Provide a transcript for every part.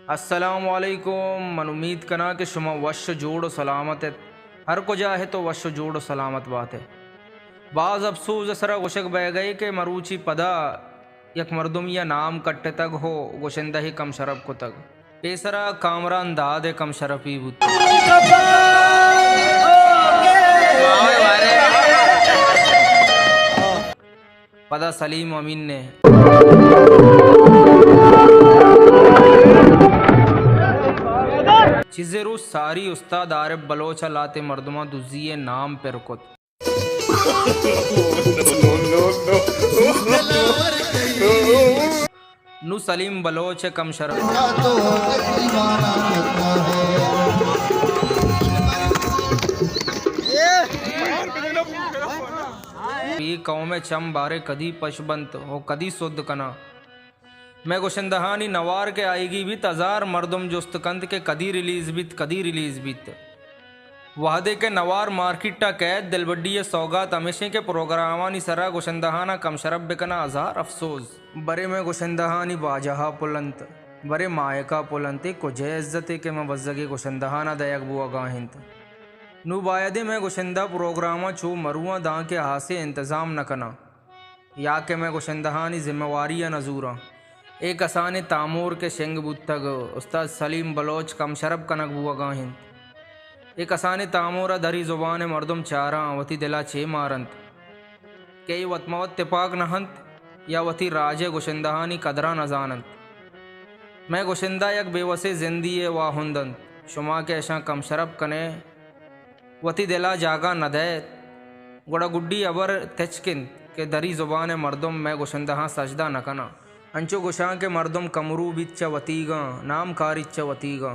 السلام علیکم، من امیت کناں کہ شما وش ءُ جوڑ ءُ سلامت ات۔ ہر کجا ات تو وش ءُ جوڑ ءُ سلامت بات ات۔ باز افسوز ءِ سرا گوشگ بئیگ ءَ کہ مروچی پدا یک مردمے ءَ نام کٹتگ ءُ گشندہ ءِ کم شرپ کتگ۔ پیسرا کامران داد ءِ کم شرپی بوت۔ پدا سلیم امین ءِ۔ چیزے روچ ساری استاد عارف بلوچ ءَ لہتے مردماں دزی ءِ نام پر کت۔ نوں سلیم بلوچ ءِ کم شرپ۔ اے قوم ءِ چم بارے کدی پش بنت ءُ کدی سد کناں؟ مئے گشندہانی نوار کہ آیگی بیت، ہزار مردم جست کنت کہ کدی ریلیز بیت، کدی ریلیز بیت۔ وہدے کہ نوار مارکیٹ ءَ کئیت، دلبڈی ءِ سوگات ہمیش انت کہ پروگرامانی سرا گشندہاناں کم شرپ بکناں، ہزار افسوز۔ برے مئے گشندہانی باجہ ءَ پل انت، برے مائک ءَ پل انت، اے کجئے عزتے کہ ماں بزگیں گشندہاناں دئیگ بوہگا انت؟ نوں بایدیں مئے گشندہ پروگراماں چو مرواں دانکہ ہاسے انتظام نہ کناں۔ یا کہ مئے گشندہانی ذمہ واری ءَ نہ زوراں۔ اے کسانیں تامور کہ شنگ بوتگ، استاد سلیم بلوچ کم شرپ کنگ بوہگا انت۔ اے کسانیں تامور ءَ دری زبان ءِ مردم چاراں، وتی دل ءَ چے مارنت کہ اے وت مہ وت تپاک نہ انت یا وتی راج ءِ گشندہانی قدر ءَ نہ زاننت۔ مئے گشندہ یک بے وسیں زندے ءِ واہند انت۔ شما کہ اشاں کم شرپ کن ئے، وتی دل ءَ جاگہ نہ دئیت، گڑا گڈی ہبر تچک انت کہ دری زبان ءِ مردم مئے گشندہاں سجدہ نہ کناں۔ انچو گشاں کہ مردم کمرو بیت چہ وتیگاں، نام کاریت چہ وتیگاں۔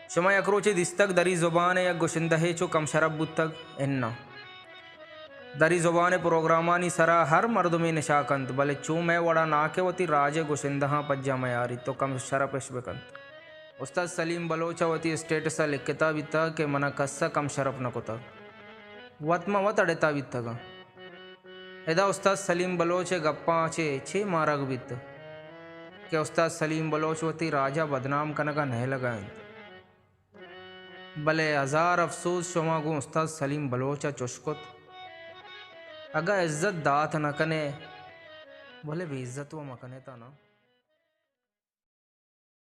شما یک روچے دیستگ دری زبان ءِ یک گشندہے چو کم شرپ بوتگ؟ اناں۔ دری زبان ءِ پروگرامانی سرا ہر مردمے نشا کنت، بلے چو مئے وڑا ناکہ وتی راج ءِ گشندہاں پجا میاریت ءُ کم شرپ اش بکنت۔ استاد سلیم بلوچ ءَ وتی اسٹیٹس ءَ لکھتا بیتگ کہ منا کس ءَ کم شرپ نہ کتگ، وت ما وت اڑتا بیتگاں۔ ادا استاد سلیم بلوچ ءِ گپاں چے چے مارگ بیت کہ استاد سلیم بلوچ وتی راج ءَ بدنام کنگ ءَ نئیلگ ءَ انت۔ بلے ہزار افسوز شما گوں استاد سلیم بلوچ ءَ چش کت۔ اگاں عزت دات نہ کن ئے، بلے بے عزت وَ مہ کن ئے تا نا۔